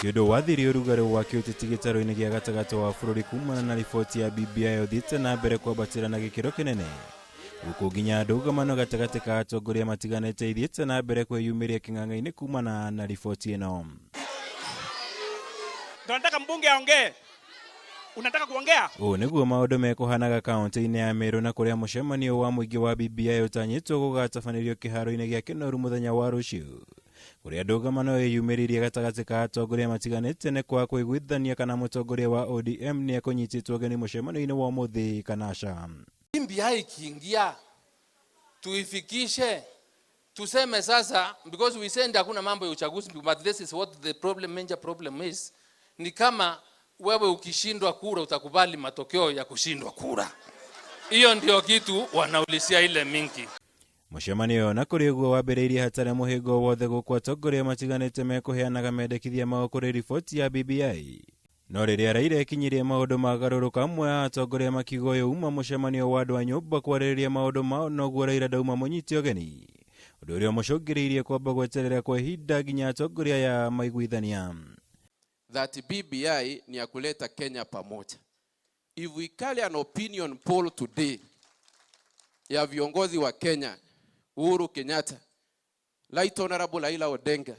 Nĩ ũndũ wathiri ũrugarĩ wa kĩũteti gĩtarũ-inĩ gĩa gatagatĩ wa bũrũri kumana na riboti ya BBI ũthiĩte na mbere kwambatĩra na gĩkĩro kĩnene gũkũ nginya ndũgamano gatagatĩ ka atongoria matiganĩte ithiĩte na mbere kwĩyumĩria kĩng'ang'a-inĩ kumana na riboti ĩno. Tunataka mbunge aongee. Unataka kuongea? Ũũ nĩguo maũndũ mekũhanaga kaunti-inĩ ya Meru na kũrĩa mũcemanio wa mũingĩ wa BBI ũtanyĩtwo gũgatabanĩrio kĩharo-inĩ gĩa Kĩnoru mũthenya wa rũciũ, kũrĩa ndũgamano ĩyumĩririe gatagatĩ ka atongoria matiganĩte nĩ kwaga kũiguithania kana mũtongoria wa ODM nĩ ekũnyitĩtwo ũgeni mũcemanio-inĩ wa ũmũthĩ kana aca. BBI ikiingia tuifikishe, tuseme sasa, because we said hakuna mambo ya uchaguzi, but this is what the problem, major problem is, ni kama wewe ukishindwa kura utakubali matokeo ya kushindwa kura. Hiyo ndio kitu wanaulizia ile mingi. Mũcemanio na kũrĩ ũguo wambĩrĩirie hatarĩ mũhĩngo wothe gũkũ atongoria matiganĩte mekũheanaga mendekithia mao kũrĩ riboti ya BBI. No rĩrĩa Raila ekinyirie maũndũ magarũrũka, amwe a atongoria makiuga ũyũ uma mũcemanio wa andũ a nyũmba kwarĩrĩria maũndũ mao, noguo Raila ndauma mũnyite ũgeni, ũndũ ũrĩa ũmũcũngĩrĩirie kwamba gweterera kwa ihinda nginya atongoria aya maiguithania. That BBI ni ya kuleta Kenya pamoja. If we carry an opinion poll today ya viongozi wa Kenya, Uhuru Kenyatta, Right Honorable Raila Odinga,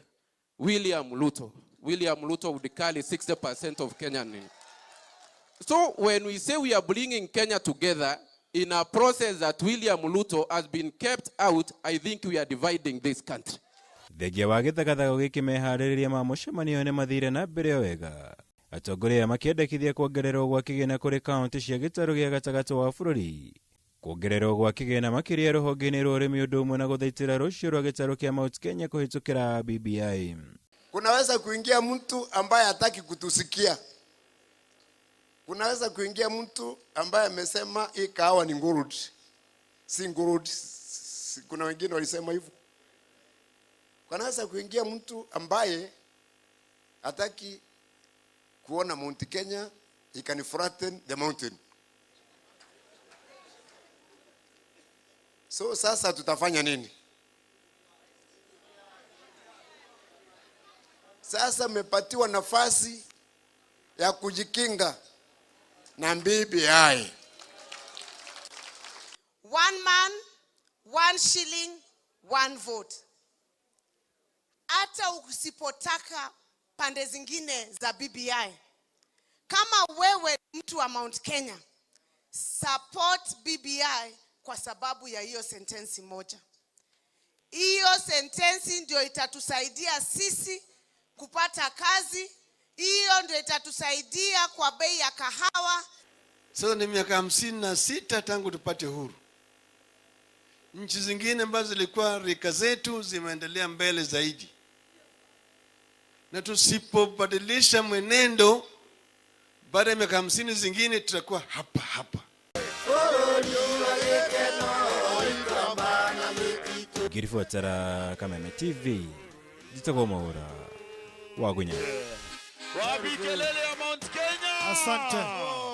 William Ruto, William Ruto would carry 60% of Kenyan. So when we say we are bringing Kenya together in a process that William Ruto has been kept out, I think we are dividing this country. Thengia wa gĩthagathago gĩkĩ meharĩrĩria ma mũcemanio nĩ mathire na mbere o wega, atongoria aya makĩendekithia kuongererwo gwa kĩgĩna kũrĩ kaunti cia gĩtarũ gĩa gatagatĩ wa bũrũri, kuongererwo gwa kĩgĩna makĩria rũhonge-inĩ rwa ũrĩmi ũndũ ũmwe na gũthaitĩra rũciũ rwa gĩtarũ kĩa Mount Kenya kũhĩtũkĩra BBI. Kunaweza kuingia mtu ambaye hataki kutusikia. Kunaweza kuingia mtu ambaye amesema hii kahawa ni gold. Si gold. Kuna wengine walisema hivyo. Kunaweza kuingia mtu ambaye hataki kuona Mount Kenya, he can flatten the mountain. So sasa tutafanya nini? Sasa mmepatiwa nafasi ya kujikinga na BBI. One man, one shilling, one vote. Hata usipotaka pande zingine za BBI, kama wewe mtu wa Mount Kenya, support BBI kwa sababu ya hiyo sentensi moja. Hiyo sentensi ndio itatusaidia sisi kupata kazi, hiyo ndio itatusaidia kwa bei ya kahawa. Sasa ni miaka 56 tangu tupate huru. Nchi zingine ambazo zilikuwa rika zetu zimeendelea mbele zaidi. Na tusipobadilisha mwenendo, baada ya miaka 50 zingine tutakuwa hapa hapa. Ngiribuatara Kameme TV, njĩtagwo Mwaũra wa Gunya. Wapi kelele ya Mount Kenya? Asante.